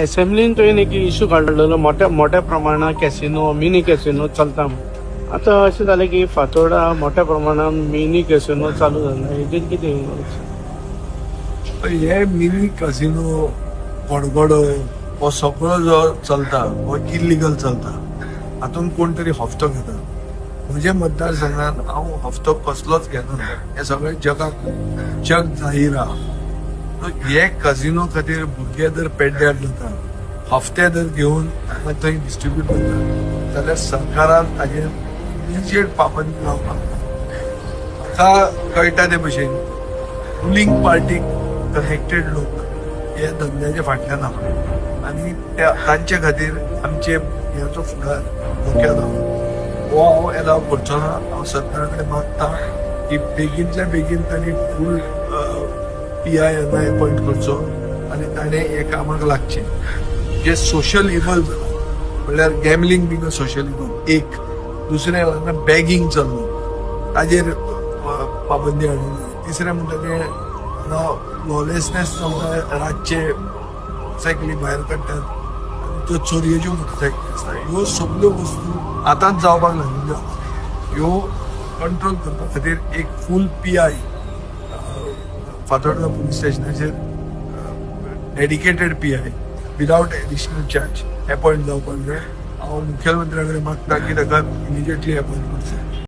असेंब्लीन तुवें एक इशू काडलेलो, मोठ्या मोठ्या प्रमाणात कॅसिनो, मिनी कॅसिनो चलता म्हणून. आतां अशें जालें की फातोर्डा मोठ्या प्रमाणात मिनी कॅसिनो चालू जाला. हेजेर कितें? हे मिनी कसिनो, गडगडो हो सगळो जो चलता हो इलिगल चलता. हातून कोण तरी हफ्तो घेता. म्हज्या मतदारसंघात हांव हफ्तो कसलोच घेना, हें सगळें जगाक जग जाहीर आहा. हे कसिनो खातीर भुरगे जर पेड्ड्यार जाता, हफ्ते जर घेवन हांगा थंय डिस्ट्रिब्यूट करता जाल्यार सरकारान ताजेर इमिजिएट पाबंदी लावपाक जाय. म्हाका कळटा ते भशेन रुलींग पार्टीक कनेक्टेड लोक हे धंद्याच्या फाटल्यान आहा आनी त्या तांचे खातीर आमचे ह्याचो फुडार धोक्यात आहा. हो हांव एलाव करचो ना. हांव सरकारा कडेन मागता की बेगीनच्या बेगीन तांणी फूल पीआय हांगा अपॉयंट करचो आनी ताणें हे कामाक लागचें. जे सोशल इवल जाला, म्हणल्यार gambling being a social evil एक, दुसरें हांगा बॅगींग चल्लां, ताजेर पाबंदी हाडूंक जाय. तिसरें म्हणटा तें हांगा लॉलेसनेस चलता, रातचे मोटरसायकली भायर काडटात आनी त्यो चोरयेच्यो मोटरसायकली आसता. ह्यो सगल्यो वस्तू आतांच जावपाक लागिल्ल्यो आसा. ह्यो कंट्रोल करपा खातीर एक फूल पीआय फातोर्डा पुलीस स्टेशनाचेर, dedicated PI without additional charge appoint जावपाक जाय. हांव मुखेलमंत्र्या कडेन मागता की ताका इमिजिएटली अपॉयंट करचें.